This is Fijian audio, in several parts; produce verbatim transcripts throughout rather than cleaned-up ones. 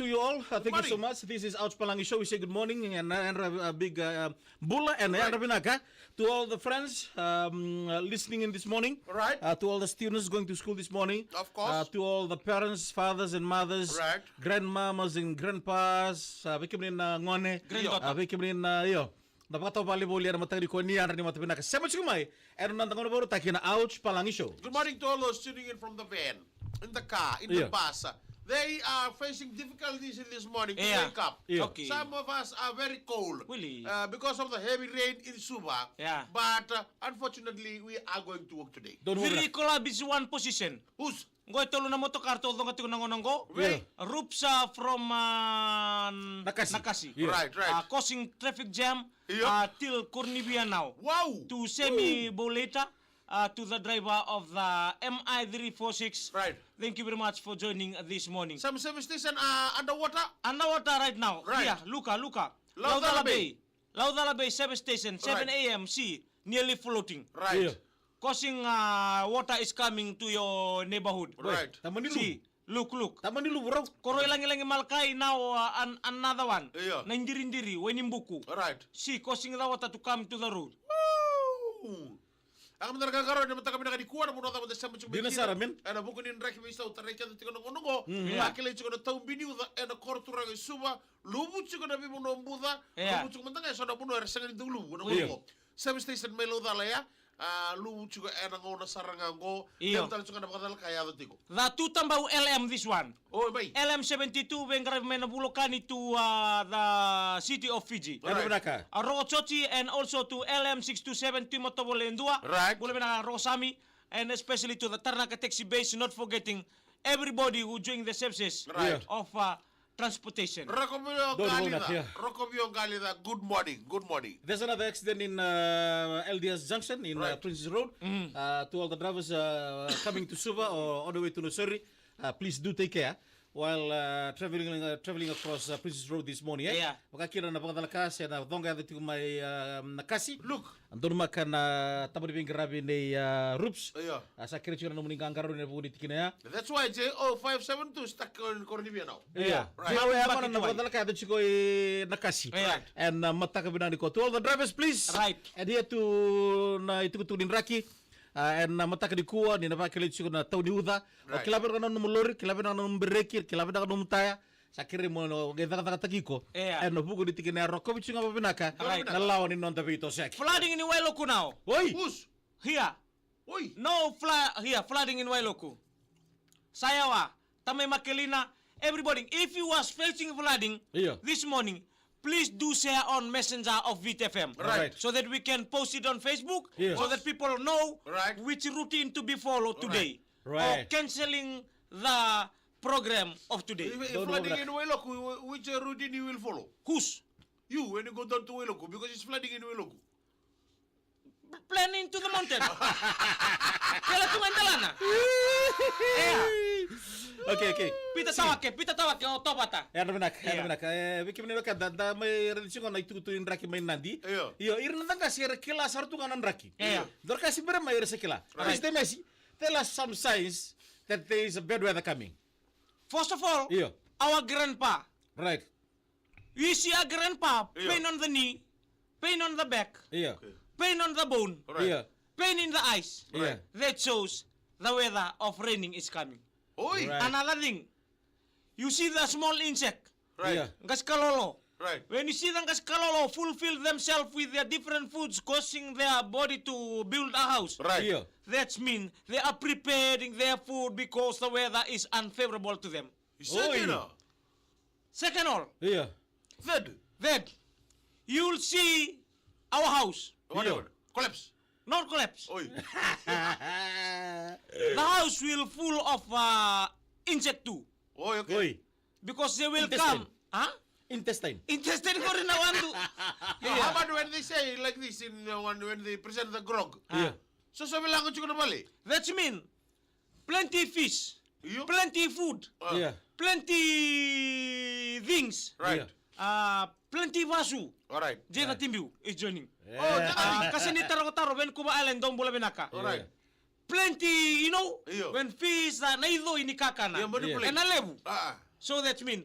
to you all. Uh, thank you so much. This is Ouch Palagi Show. We say good morning and, uh, and a big, uh, bula and, uh, vinaka to all the friends, um, uh, listening in this morning. Right. Uh, to all the students going to school this morning. Of course. Uh, to all the parents, fathers and mothers, right, grandmamas and grandpas, uh, vei kemuni na gone, granddaughter, uh, vei kemuni na, io, na vakatavuvale voli ena mataka nikua. Ni yadra, ni mata vinaka. Sema tiko mai ena noda gauna vakarautaki na Ouch Palagi Show. Good morning to all those tuning in from the van, in the car, in the bus. They are facing difficulties in this morning to wake up. Io. Okay. Some of us are very cold, really, uh, because of the heavy rain in Suva. Yeah. But, uh, unfortunately, we are going to work today. Don't worry. Three collab is one position. Who's Qo e tolu na motokar taucoqa tiko na gauna qo. Wei. Rups, uh, from, uh, Nakasi. Nakasi. Io. Right, right. Uh, causing traffic jam, io, uh, till Kornivia now. Wow. To Semi Boleta, uh, to the driver of the M I three four six. Right. Thank you very much for joining this morning. Some service station, uh, underwater? Underwater right now. Right. Yeah, Luka, Luka. Laucala Bay. Laucala Bay service station, seven A M, see, nearly floating. Right. Io. Causing, uh, water is coming to your neighborhood. Right. Tamani luvu. See, look, look. Tamani luvu rau. Koroi Lagilagi Malakai now, uh, an-, another one. Io. Naidiridiri, Wainibuku. Right. See, causing the water to come to the road. Woo! A ka mada na qaqarauni ena mataka vinaka nikua, na vanua cava eda sema tiko mai kina. Dina sara, man. Ena vuku ni draki veisau tarai keda tiko na gauna qo. Mm. Yeah. Vakilai tiko na tau ni uca ena koro turaga i Suva. Luvu tiko na veivanua o Buca. Yeah. Luvu tiko mada ga eso na vanua era sega ni dau luvu ena gauna qo. Service station mai Laucala ya. A, luvu tiko ena gauna sara ga qo. Io. Levu tale tiko na vakacalaka e yaco tiko. The Tutabau L M, this one. O, mai. L M seventy-two, veiqaravi mai na Vulokani to, uh, the city of Fiji. Right. Ena vinaka. Uh, Roko Joti and also to L M six two seven, Tui Matovola e dua. Right. Bula vinaka Roko Sami, and especially to the Taranaka taxi base, not forgetting everybody who doing the services, right, of, uh, transportation. Rokovio Galica. Rokovio Galica, good morning, good morning. There's another accident in, uh, L D S Junction in, uh, right, Princess Road. Mm. Uh, to all the drivers, uh, coming to Suva or on the way to Nausori, uh, please do take care while, uh, traveling, uh, traveling across, uh, Princess Road this morning, eh? Yeah. Vakakina na vakacalaka se na coqa yaco tiko mai, uh, Nakasi. Look. Donumaka na taba ni veiqaravi nei, uh, Rups. Io. A, sa kerei tiko na nomuni qaqarauni ena vuku ni tikina ya. That's why J O five seven two stuck in Kornivia now. Io. Yeah. Right. Io, e a mana na vakacalaka yaco tiko i Nakasi. Right. Ena, uh, mataka vinaka nikua. To all the drivers, please. Right. Adhere to na itukutuku ni draki. Uh, ena, uh, mataka nikua, ni na vakilai tiko na tau ni uca. Right. O kila vinaka na nomu lori, kila vinaka na nomu bereki, kila vinaka na nomu taya. Sa kerei mo qai cakacakataki iko. Yeah. Ena vuku ni tikina ya, rokovi tiko ga vavinaka. Right. Na lawa ni noda veitosoyaki. Flooding in Wailuku now. Oi. Who's Here. Oi. No fla-, here, flooding in Wailuku. Saiawa, Tamai Makelina, everybody. If you was facing flooding, io, this morning, please do share on Messenger of Vit F M. Right. So that we can post it on Facebook, io, so that people know, right, which routine to be followed today. Right. Or cancelling the program of today. If, if flooding in Wailuku, which, uh, routine you will follow? Whose? You, when you go down to Wailuku, because it's flooding in Wailuku. Planning to the mountain. Kela tu mai dalana. Yeah. Okay, okay. Pita Tawake, Pita Tawake, o Tovata. Yadra vinaka, yadra vinaka. E, vei kemuni na wekada, da mai raica tiko na itukutuku ni draki mai Nadi. Io. Io, ira na caqasi era kila sara tu ga na draki. Io. Dua na ka se bera mai era se kila. Right. Mister Messi, tell us some signs that there is a bad weather coming. First of all, io, our grandpa. Right. You see a grandpa, io, pain on the knee, pain on the back, io, okay, pain on the bone, right, io, pain in the eyes. Right. That shows the weather of raining is coming. Oi. Right. Another thing, you see the small insect, right, io, qasikalolo. Right. When you see the qasikalolo fulfill themselves with their different foods, causing their body to build a house, right, io, that's mean they are preparing their food because the weather is unfavorable to them. You said, oi, you know. Second all. Io. Third. Third, you will see our house. What, io, happened? Collapse. Not collapse. Oi. The house will full of, uh, insect too. Oi, okay. Oi. Because they will come. Intestine. Huh? Intestine. Intestine qori na wandu. No, how about when they say like this in, uh, when, when they present the grog? Io. So, so vei lago tiko na vale. That's mean, plenty fish, io, plenty food, ah, io, plenty things. Right. Io. Uh, plenty vasu. All right. Jay the Timbiu is joining. Yeah. Oh, uh, Kasini Tarokotaro, Vancouver Island, dou bula vinaka. All right. Plenty, you know, io, when fish, uh, na ico ni kakana. Io, manipulate. Io. Ena levu. Ah. So that mean,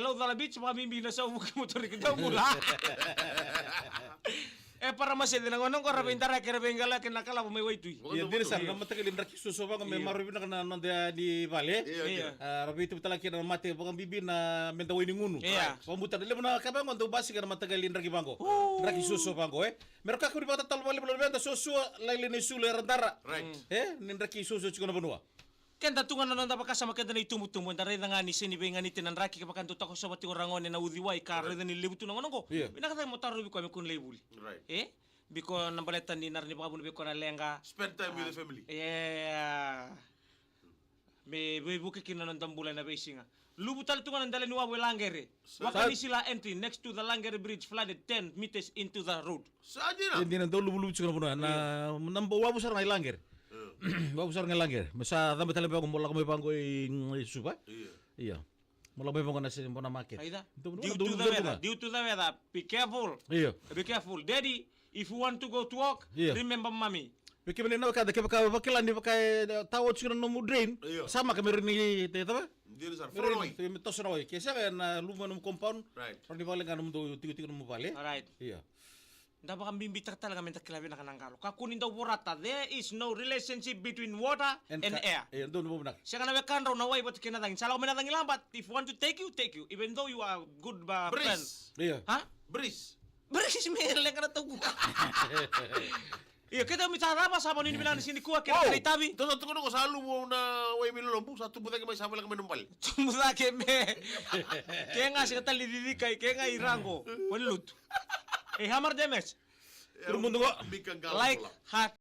Laucala Beach, vakabibi na Sauvuke Motoriki, dau bula. E para masede na gauna oqo, ra veidaraki, ra veiqalaki na kalavo mai Waitui. Ia, dina sara, na mataqali draki soso vaqo me marau vinaka na noda yani vale. Ia. A, ra veitavitaki na mate vakabibi na me da wai ni gunu. Ia. Vakabuta na levu na ka vaqo, dau basika na mataqali draki vaqo. Draki soso vaqo, e. Me ra kakua ni vakatatalo vakalevu na luveda, suasua, lailai na isulu, era dara. Right. E, ni draki soso tiko na vanua. Keda tu ga na noda vakasama, keda na itubutubu, eda raica ga ni sega ni veiganiti na draki, kevaka dau takosova tiko ra gone na uciwai ka raica ni levu tu na gauna oqo. Ia. Vinaka cake mo tarovi koya me kua ni lai vuli. Right. E? Biko na baleta ni na rawa ni vakavuna vei koya na leqa. Spend time with the family. Yeah. Me veivuke kina na noda bula ena veisiga. Luvu tale tu ga na dela ni wavu e Laqere. Sa- Wakanisila entry next to the Laqere bridge flooded ten meters into the road. Sa dina. E dina, dau luvuluvu tiko na vanua. Na, na bo-, wavu sara ga i Laqere. Wavu sara ga i Laqere. Me sa cabe tale vaqo mo lako mai vaqo i, i Suva. Ia. Ia. Mo lako mai vaqo na se bona market. Aida. Dau, due dau to the luvuluvu weather, ga. Due to the weather. Be careful. Ia. Be careful. Daddy, if you want to go to work, ia, remember mommy. Vei kemuni na wekada, kevaka vakila ni vaka e tawa oti tiko na nomu drain, io, sa maka me rawa ni te tava? Dina sara, me rawa ni, furoi. Me toso na wai. Ke sega, ena luvu mai nomu compound. Right. Rawa ni vale ga nomudou tikotiko nomu vale. Alright. Io. Da vakabibitaka tale ga me da kila vinaka na qalo. Kakua ni dau vorata. There is no relationship between water and, and ka-, air. Io, donu vinaka. Sega na wekadrau na wai vata kei na cagi. Sa lako mai na cagilaba, if want to take you, take you. Even though you are good, uh, friend. Breeze. Io. Ha? Breeze. Breeze me leqa na taukuku. Io, keitou mai sa cava, sa vanua ni vinaka ni siga nikua, kei na, wow, kena itavi. Tou sa tukuna ko sa luvu na wai mai Lolobu, sa tubu cake mai, sa voleka mai nomu vale. Tubu cake me. Ke ga sega tale ni cici kai, ke ga i ra qo. Wani lutu. E, hamar demes. Kuru mudu qo. Bika qalo. Like, bula, heart,